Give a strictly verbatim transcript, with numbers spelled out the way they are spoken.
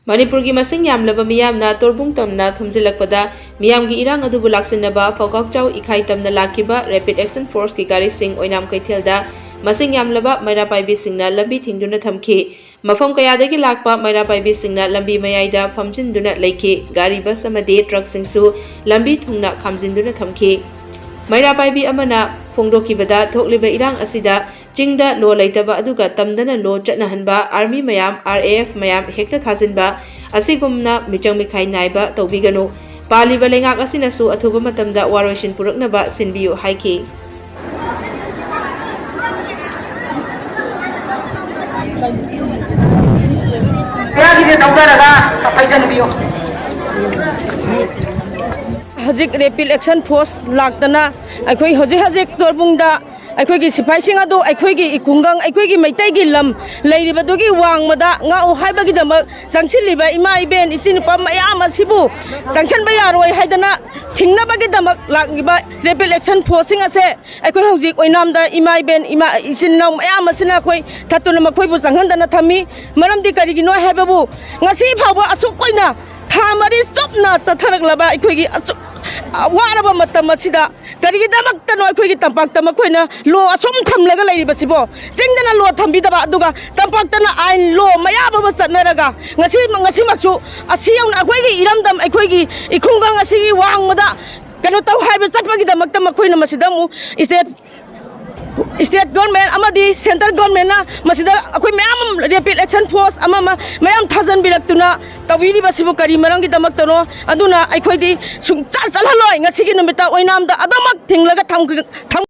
ꯃꯅꯤꯄꯨꯔꯒꯤ ꯃꯁꯤꯡ ꯌꯥꯝꯂꯕ ꯃꯤꯌꯥꯝꯅ ꯇꯣꯔꯕꯨꯡ ꯇꯝꯅ ꯊꯨꯝꯖꯤꯜꯂꯛꯄꯗ ꯃꯤꯌꯥꯝꯒꯤ ꯏꯔꯥꯡ ꯑꯗꯨꯕꯨ ꯂꯥꯛꯁꯤꯟꯅꯕ ꯐꯧꯀꯥꯛꯆꯥꯎ ꯏꯈꯥꯏ ꯇꯝꯅ ꯂꯥꯛꯈꯤꯕ ꯔꯦꯄꯤꯗ ꯑꯦꯛꯁꯟ ꯐꯣꯔꯁꯀꯤ ꯒꯥꯔꯤꯁꯤꯡ ꯑꯣꯏꯅꯥꯝ ꯀꯩꯊꯦꯜꯗ ꯃꯁꯤꯡ ꯌꯥꯝꯂꯕ ꯃꯩꯔꯥ ꯄꯥꯏꯕꯤꯁꯤꯡꯅ ꯂꯝꯕꯤ ꯊꯤꯡꯗꯨꯅ ꯊꯝꯈꯤ꯫ ꯃꯐꯝ ꯀꯌꯥꯗꯒꯤ ꯂꯥꯛꯄ ꯃꯩꯔꯥ ꯄꯥꯏꯕꯤꯁꯤꯡꯅ ꯂꯝꯕꯤ ꯃꯌꯥꯏꯗ ꯐꯝꯖꯤꯟꯗꯨꯅ ꯂꯩꯈꯤ꯫ ꯒꯥꯔꯤ, ꯕꯁ ꯑꯃꯗꯤ ꯇ꯭ꯔꯛꯁꯤꯡꯁꯨ ꯂꯝꯕꯤ ꯊꯨꯡꯅ ꯈꯥꯝꯖꯤꯟꯗꯨꯅ ꯊꯝꯈꯤ꯫ ꯃꯩꯔꯥ ꯄꯥꯏꯕꯤ ꯑꯃꯅ ꯐꯣꯡꯗꯣꯛꯈꯤꯕꯗ, ꯊꯣꯛꯂꯤꯕ ꯏꯔꯥꯡ ꯑꯁꯤꯗ ꯆꯤꯡꯗ ꯂꯣ ꯂꯩꯇꯕ ꯑꯗꯨꯒ ꯇꯝꯗꯅ ꯂꯣ ꯆꯠꯅꯍꯟꯕ ꯑꯥꯔꯃꯤ ꯃꯌꯥꯝ, ꯑꯥꯔ ꯑꯦ ꯑꯦꯐ ꯃꯌꯥꯝ ꯍꯦꯛꯇ ꯊꯥꯖꯤꯟꯕ ꯑꯁꯤꯒꯨꯝꯅ ꯃꯤꯆꯪ ꯃꯤꯈꯥꯏ ꯅꯥꯏꯕ ꯇꯧꯕꯤꯒꯅꯨ꯫ ꯄꯥꯜꯂꯤꯕ ꯂꯩꯉꯥꯛ ꯑꯁꯤꯅꯁꯨ ꯑꯊꯨꯕ ꯃꯇꯝꯗ ꯋꯥꯔꯣꯏꯁꯤꯟ ꯄꯨꯔꯛꯅꯕ ꯁꯤꯟꯕꯤꯌꯨ ꯍꯥꯏꯈꯤ꯫ ꯀꯌꯥꯒꯤꯗꯤ ꯂꯧꯊꯔꯒ ꯐꯩꯖꯟꯕꯤꯌꯨ꯫ ꯍꯧꯖꯤꯛ ꯔꯦꯄꯤꯗ ꯑꯦꯛꯁꯟ ꯐꯣꯔꯁ ꯂꯥꯛꯇꯅ ꯑꯩꯈꯣꯏ ꯍꯧꯖꯤꯛ ꯍꯧꯖꯤꯛ ꯇꯣꯔꯕꯨꯡꯗ ꯑꯩꯈꯣꯏꯒꯤ ꯁꯤꯐꯥꯏꯁꯤꯡ ꯑꯗꯨ ꯑꯩꯈꯣꯏꯒꯤ ꯈꯨꯡꯒꯪ, ꯑꯩꯈꯣꯏꯒꯤ ꯃꯩꯇꯩꯒꯤ ꯂꯝ ꯂꯩꯔꯤꯕꯗꯨꯒꯤ ꯋꯥꯡꯃꯗ ꯉꯥꯛꯎ ꯍꯥꯏꯕꯒꯤꯗꯃꯛ ꯆꯪꯁꯤꯜꯂꯤꯕ ꯏꯃꯥ ꯏꯕꯦꯟ ꯏꯆꯤꯟ ꯅꯨꯄꯥ ꯃꯌꯥꯝ ꯑꯁꯤꯕꯨ ꯆꯪꯁꯤꯟꯕ ꯌꯥꯔꯣꯏ ꯍꯥꯏꯗꯅ ꯊꯤꯡꯅꯕꯒꯤꯗꯃꯛ ꯂꯥꯛꯂꯤꯕ ꯔꯦꯄꯤꯗ ꯑꯦꯛꯁꯟ ꯐꯣꯔꯁꯁꯤꯡ ꯑꯁꯦ ꯑꯩꯈꯣꯏ ꯍꯧꯖꯤꯛ ꯑꯣꯏꯅꯥꯝꯗ ꯏꯃꯥ ꯏꯕꯦꯟ, ꯏꯃꯥ, ꯏꯆꯤꯟ ꯏꯅꯥꯎ ꯃꯌꯥꯝ ꯑꯁꯤꯅ ꯑꯩꯈꯣꯏ ꯊꯠꯇꯨꯅ ꯃꯈꯣꯏꯕꯨ ꯆꯪꯍꯟꯗꯅ ꯊꯝꯃꯤ꯫ ꯃꯔꯝꯗꯤ ꯀꯔꯤꯒꯤꯅꯣ ꯍꯥꯏꯕꯕꯨ ꯉꯁꯤ ꯐꯥꯎꯕ ꯑꯁꯨꯛ ꯀꯨꯏꯅ ꯊꯥ ꯃꯔꯤ ꯆꯨꯞꯅ ꯆꯠꯊꯔꯛꯂꯕ ꯑꯩꯈꯣꯏꯒꯤ ꯑꯁꯨꯛ ꯋꯥꯔꯕ ꯃꯇꯝ ꯑꯁꯤꯗ ꯀꯔꯤꯒꯤꯗꯃꯛꯇꯅꯣ ꯑꯩꯈꯣꯏꯒꯤ ꯇꯝꯄꯥꯛꯇ ꯃꯈꯣꯏꯅ ꯂꯣ ꯑꯁꯨꯝ ꯊꯝꯂꯒ ꯂꯩꯔꯤꯕꯁꯤꯕꯣ? ꯆꯤꯡꯗꯅ ꯂꯣ ꯊꯝꯕꯤꯗꯕ, ꯑꯗꯨꯒ ꯇꯝꯄꯥꯛꯇꯅ ꯑꯥꯏꯟ ꯂꯣ ꯃꯌꯥꯝ ꯑꯃ ꯆꯠꯅꯔꯒ ꯉꯁꯤ, ꯉꯁꯤꯃꯛꯁꯨ ꯑꯁꯤ ꯌꯧꯅ ꯑꯩꯈꯣꯏꯒꯤ ꯏꯔꯝꯗꯝ, ꯑꯩꯈꯣꯏꯒꯤ ꯏꯈꯨꯡꯒꯪ ꯑꯁꯤꯒꯤ ꯋꯥꯡꯃꯗ ꯀꯩꯅꯣ ꯇꯧ ꯍꯥꯏꯕ ꯆꯠꯄꯒꯤꯗꯃꯛꯇ ꯃꯈꯣꯏꯅ ꯃꯁꯤꯗ ꯑꯃꯨꯛ ꯏꯁꯇꯦꯠ, ꯏꯁꯇꯦꯠ ꯒꯣꯔꯃꯦꯟ ꯑꯃꯗꯤ ꯁꯦꯟꯇ꯭ꯔꯦꯜ ꯒꯣꯔꯃꯦꯟꯅ ꯃꯁꯤꯗ ꯑꯩꯈꯣꯏ ꯃꯌꯥꯝ ꯑꯃ ꯔꯦꯄꯤꯗ ꯑꯦꯛꯁꯟ ꯐꯣꯔꯁ ꯑꯃ ꯑꯃ ꯃꯌꯥꯝ ꯊꯥꯖꯤꯟꯕꯤꯔꯛꯇꯨꯅ ꯇꯧꯕꯤꯔꯤꯕꯁꯤꯕꯨ ꯀꯔꯤ ꯃꯔꯝꯒꯤꯗꯃꯛꯇꯅꯣ? ꯑꯗꯨꯅ ꯑꯩꯈꯣꯏꯗꯤ ꯁꯨꯡꯆꯠ ꯆꯠꯍꯜꯂꯣꯏ꯫ ꯉꯁꯤꯒꯤ ꯅꯨꯃꯤꯠꯇ ꯑꯣꯏꯅꯥꯝꯗ ꯑꯗꯨꯃꯛ ꯊꯤꯡꯂꯒ ꯊꯝ-, ꯊꯝ-,